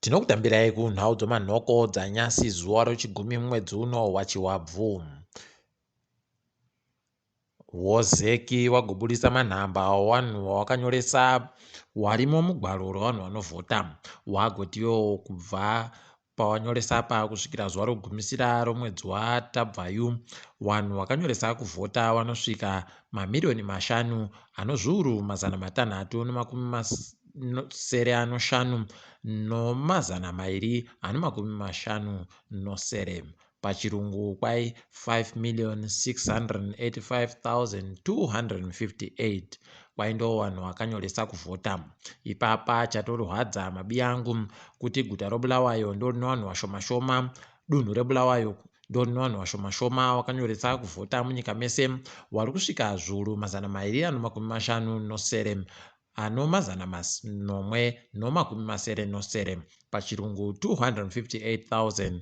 Tinokutambirai kunhau dzomanhoko dzanyasi zuva rochigumi mumwedzi uno waChivabvu. Wozeki wagobudisa manhamba owanhu wawakanyoresa warimo mugwaro rewanhu wanovhota. Wagotiwo kubva pawanyoresa apa kusvikira zuva rokugumisira romwedzi waTabvayu, wanhu wakanyoresa kuvhota wanosvika mamiriyoni mashanu anozviuru 656 257. Pachirungu kwai 5,685,258 kwai ndo vanhu vakanyoresa kuvhota. Ipapa chatorwadza mabiyangu kuti guta roBulawayo ndo rine vanhu vashomashoma, dunhu reBulawayo ndo rine vanhu vashomashoma vakanyoresa kuvhota munyika mese wari kusvika zviuru 257 777, pachirungu 258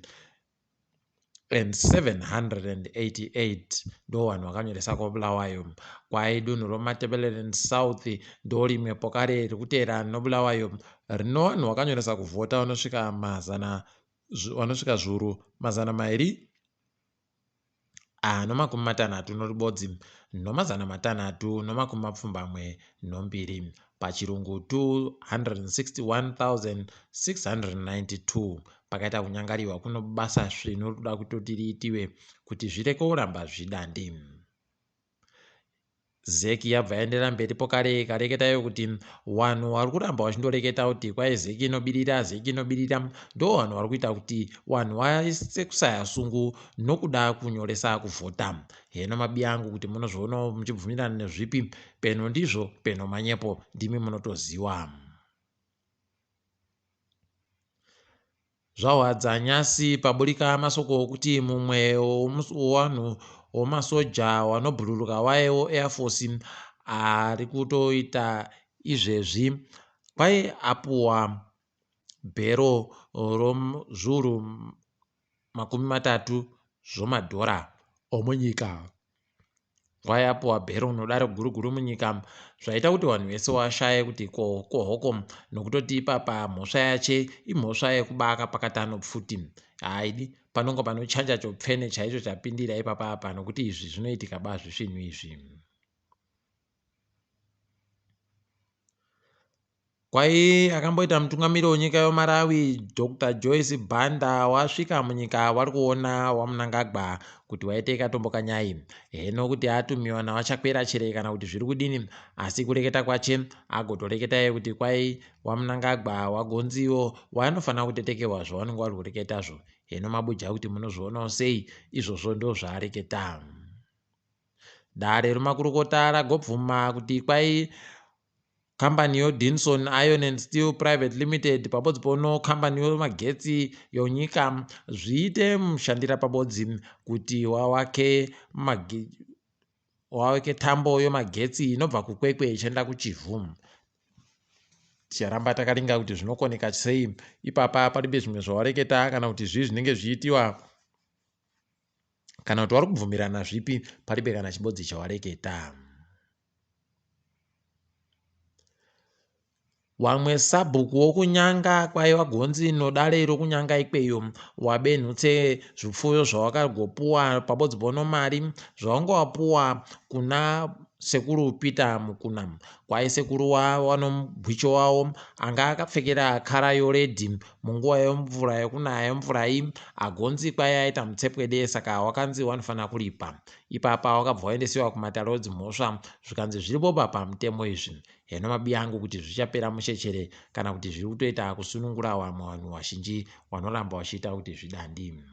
788 ndo vanhu vakanyoresa kwaBulawayo. Kwai dunhu roMatabeleland South ndo rimwe pokare riri kuteera noBulawayo rino vanhu vakanyoresa kuvhota vanosvika mazana vanosvika zviuru 261 682, pachirungu 261,692. Pakaita kunyangariwa kuno basa svinu rikuda kutoti riitiwe kuti zvireke kuramba zvidandi. Zeki yabva yaenderera mberi pokare ikareketayo kuti vanhu vari kuramba vachindoreketa kuti kwai Zeki inobirira, Zeki inobirira, ndo vanhu vari kuita kuti vanhu vaise kusaya sungu nokuda kunyoresa kuvhota. Heno mabi angu kuti munozvionawo muchibvumirana nezvipi, peno ndizvo peno manyepo, ndimi munotoziwa. Zvahwadza nyasi paburika masoko okuti mumwe wevanhu wemasoja wanobhururuka wayewo Air Force ari kutoita izvezvi kwai apuwa bhero rozviuru 30 zvomadhora omunyika. Kwai apuwa bhero unodaro guru guru munyika zvaita kuti vanhu vese washaye kuti kohoko nokutoti ipapa mhosva yache imhosva yekuba akapakata nopfuti. Haidi panonga panochanja chopfene chaicho chapindira ipapa apa nokuti izvi zvinoitika ba zvisvinhu izvi. Kwai akamboita mutungamiri wenyika yeMalawi Dr Joyce Banda wasvika munyika wari kuona waMnangagwa kuti waite katombo kanyai heno kuti atumiwa nawaChakwera chere kana kuti zviri kudini, asi kureketa kwache agotoreketaye kuti kwai waMnangagwa wagonziwo wanofanira kutetekewa zvawanenge wari kureketazvo. Heno mabuja kuti munozvionawo sei izvozvo ndo zvaareketa. Dare remakurukota ragobvuma kuti kwai kambani yoDinson Iron and Steel Private Limited pabodzi pono kambani yomagetsi yonyika zviite mushandira pabodzi kuti wawake wawake tambo yomagetsi inobva kuKwekwe ichienda kuChivhu. Ticharamba takaringa kuti zvinokoneka sei ipapa paribe zvimwe zvawareketa kana kuti zvii zvinenge zvichiitiwa kana kuti wari kubvumirana zvipi, paribe kana chibodzi chawareketa. Wamwe sabhuku wokuNyanga kwaiva gonzi nodare rokuNyanga ikweyo wabenhutse zvipfuyo zvawakagopuwa pabodzi pono mari zvawanga wapuwa kuna sekuru Peter Mukuna. Kwai sekuru wanomugwicho wavo anga akapfekera kara yoredhi munguva yemvura yekunaya yemvura iyi agonzi kwai aita mutsepwede saka wakanzi wanofanira kuripa. Ipapa wakabva waendesiwa kumatare edzimhosva zvikanzi zviripo pamutemo izvi. Heno mabi angu kuti zvichapera mushechere kana kuti zviri kutoita kusunungura vamwe vanhu vazhinji vanoramba vachiita kuti zvidandi.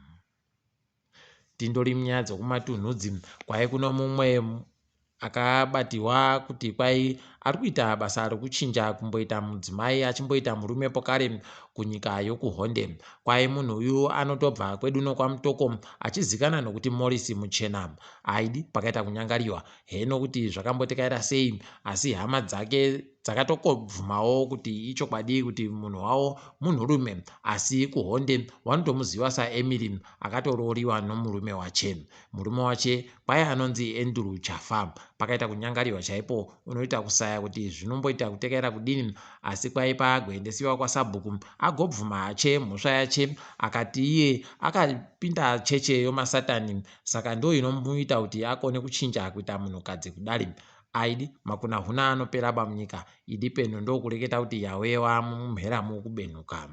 Tindori munyaya dzokumatunhudzi kwai kuno mumwe akabatiwa kuti kwai ari kuita basa rekuchinja kumboita mudzimai achimboita murume pokare kunyika yokuHonde. Kwai munhu uyu anotobva kwedu nokwaMutoko achizikana nokuti Morris Muchena. Aidi pakaita kunyangariwa heno kuti zvakambotekaira sei, asi hama dzake Dzakatokobvumawo kuti ichokwadi kuti munhu wavo munhurume, asi kuhonde wanotomuziva saEmily akatorooriwa nomurume wache. Murume wache kwai anonzi Andrew Chafa. Pakaita kunyangariwa chaipo, unoita kusaya kuti zvinomboita kutekaira kudini, asi kwai paagoendesiwa kwasabhuku agobvuma hache mhosva yache, akati iye akapinda cheche yomasatani, saka ndo inomuita kuti akone kuchinja kuita munhukadzi kudari. Aidi makunahuna anopera ba munyika idi peno ndokureketa kuti yawe wamumheramu kubenhuka.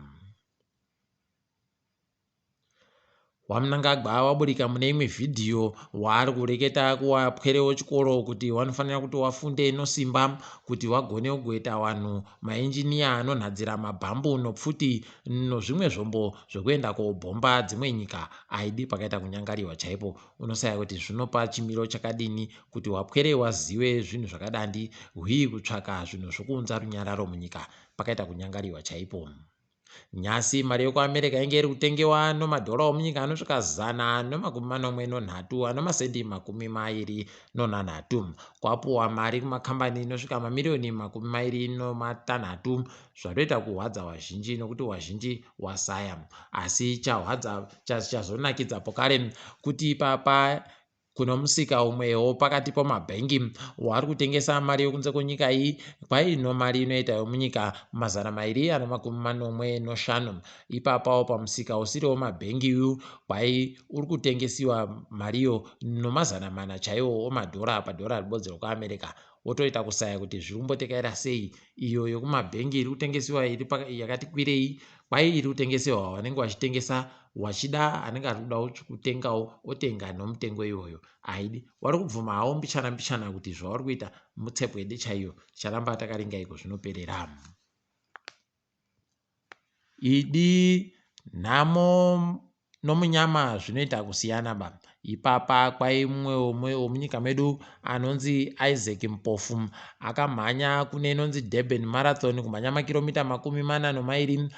WaMnangagwa waburika mune imwe vhidhiyo waari kureketa kuwapwere wechikoro kuti wanofanira kuti wafunde nosimba kuti wagone kugoita wanhu mainjiniya anonhadzira mabhambu nopfuti nozvimwe zvombo zvekuenda kobhomba dzimwe nyika. Aidi pakaita kunyangariwa chaipo, unosaya kuti zvinopa chimiro chakadini kuti wapwere waziwe zvinhu zvakadandi hwii kutsvaka zvinhu zvokuunza runyararo munyika. Pakaita kunyangariwa chaipo. Nhasi mari yekuAmerica inge iri kutengewa nomadhora omunyika anosvika 173 anomasendi 23. Kwapuwa mari kumakambani inosvika mamiriyoni 26, zvatoita kuhwadza wazhinji nokuti wazhinji wasaya. Asi chahwadza chazonakidza pokare kuti ipapa kune musika umwewo pakati pomabhengi waari kutengesa mari yokunze kwenyika iyi kwaino mari inoita yomunyika 275. Ipapawo pamusika usiriwo mabhengi uyu kwai uri kutengesiwa mariyo nomazana mana chaiwo omadhora padhora ribodzi rokuAmerica. Wotoita kusaya kuti zviri kumbotekaira sei, iyo yokumabhengi iri kutengesiwa iri yakati kwirei, kwai iri kutengesewa vanenge vachitengesa wachida anenge ari kuda kutengawo otenga nomutengo iwoyo. Aidi wari kubvuma hawo mbichana mbichana kuti zvauri kuita mutsepwede chaiyo. Ticharamba takaringa iko zvinoperera. Idi nhamo nomunyama zvinoita kusiyana ba. Ipapa kwai mumwe wemunyika medu anonzi Isaac Mpofu akamhanya kune inonzi Durban Marathon, kumhanya makiromita 42,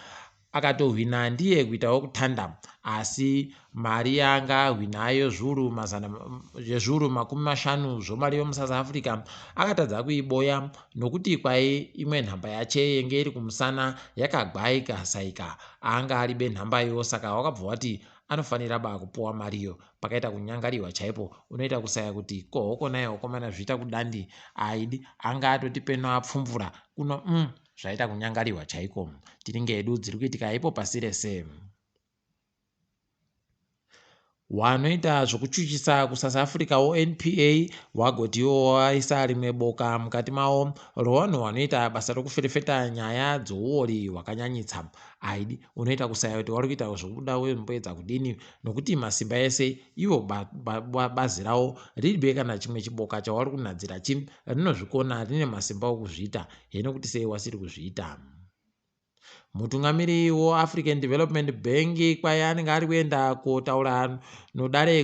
akatohwina ndiye kuitawo kutanda, asi mari yaanga ahwinayo zviuru mazana zvezviuru 50 zvomari yomuSouth Africa akatadza kuiboya nokuti kwai imwe nhamba yache yenge iri kumusana yakagwa ikasaika, anga aribe nhambayo, saka wakabva wati anofanira ba kupuwa mariyo. Pakaita kunyangariwa chaipo, unoita kusaya kuti kohoko naye wakomana zviita kudandi. Aidi anga atoti peno apfumvura kuno zvaita kunyangariwa chaiko. Tiringe hedu dziri kuitika ipo pasi rese. Wanoita zvokuchuchisa kuSouth Africa woNPA wagotiwo waisa rimwe boka mukati mawo rovanhu vanoita basa rokuferefeta nyaya dzouori hwakanyanyitsa. Aidi unoita kusaya kuti wari kuita zvokuda wemboedza kudini, nokuti masimba ese ivo bazi rawo riribe kana chimwe chiboka chawari kunhadzira chi rinozvikona, rine masimba okuzviita, hino kuti sei wasiri kuzviita. Mutungamiri weAfrican Development Bank kwai anenge ari kuenda kotaura nodare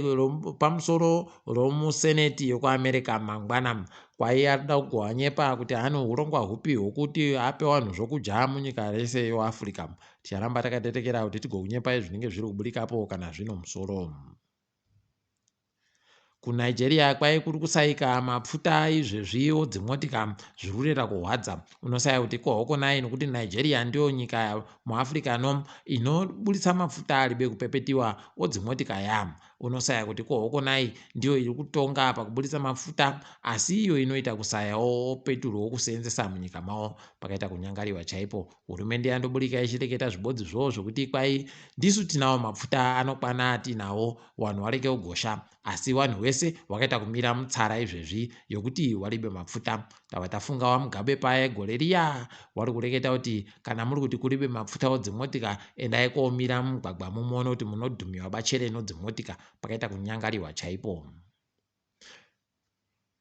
pamusoro romuseneti yokuAmerica mangwana. Kwai ari kuda kugowanyepa kuti ane hurongwa hupi hwokuti ape vanhu zvokudya munyika rese yoAfrica. Ticharamba takatetekera kuti tigokunyepai zvinenge zviri kuburikapo kana zvino musoro. KuNigeria kwai kuri kusaika mapfuta izvezvi odzimotika zviri kurera kuhwadza. Unosaya kuti kohoko nai, nokuti Nigeria ndiyo nyika muAfrica no inoburitsa mapfuta aribe kupepetiwa odzimotika ya. Unosaya kuti kohoko nai ndiyo iri kutonga pakuburitsa mafuta, asi iyo inoita kusayawo peturu wokuseenzesa munyika mavo. Pakaita kunyangariwa chaipo, hurumende yandoburika ichireketa zvibodzi zvowo zvokuti kwai ndisu tinawo mapfuta anokwana atinawo, vanhu vareke kugosha, asi vanhu wese wakaita kumira mutsara izvezvi yokuti waribe mapfuta. Tava tafunga waMugabe paya gore riya wari kureketa kuti kana muri kuti kuribe mapfuta odzimotika, endai komira mumugwagwa mumuone kuti munodhumiwa bachere nodzimotika. Pakaita kunyangariwa chaipo.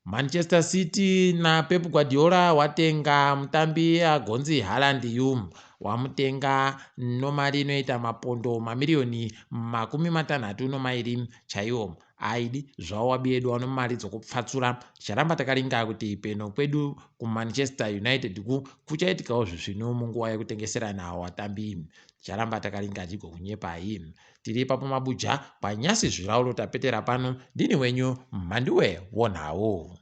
Manchester City naPep Guardiola watenga mutambi agonzi Haaland yu, wamutenga nomari inoita mapondo mamiriyoni 62 chaiwo. Aidi zvavo wabi edu wano mari dzokupfatsura. Ticharamba takaringa kuti peno kwedu kuManchester United kuchaitikawo zvisvinu munguva yekutengeserana watambi. Ticharamba takaringa tigokunyepai. Tiri ipapo mabuja kwanyasi zviraulo tapetera pano. Ndini wenyu Mhanduwe wonhau.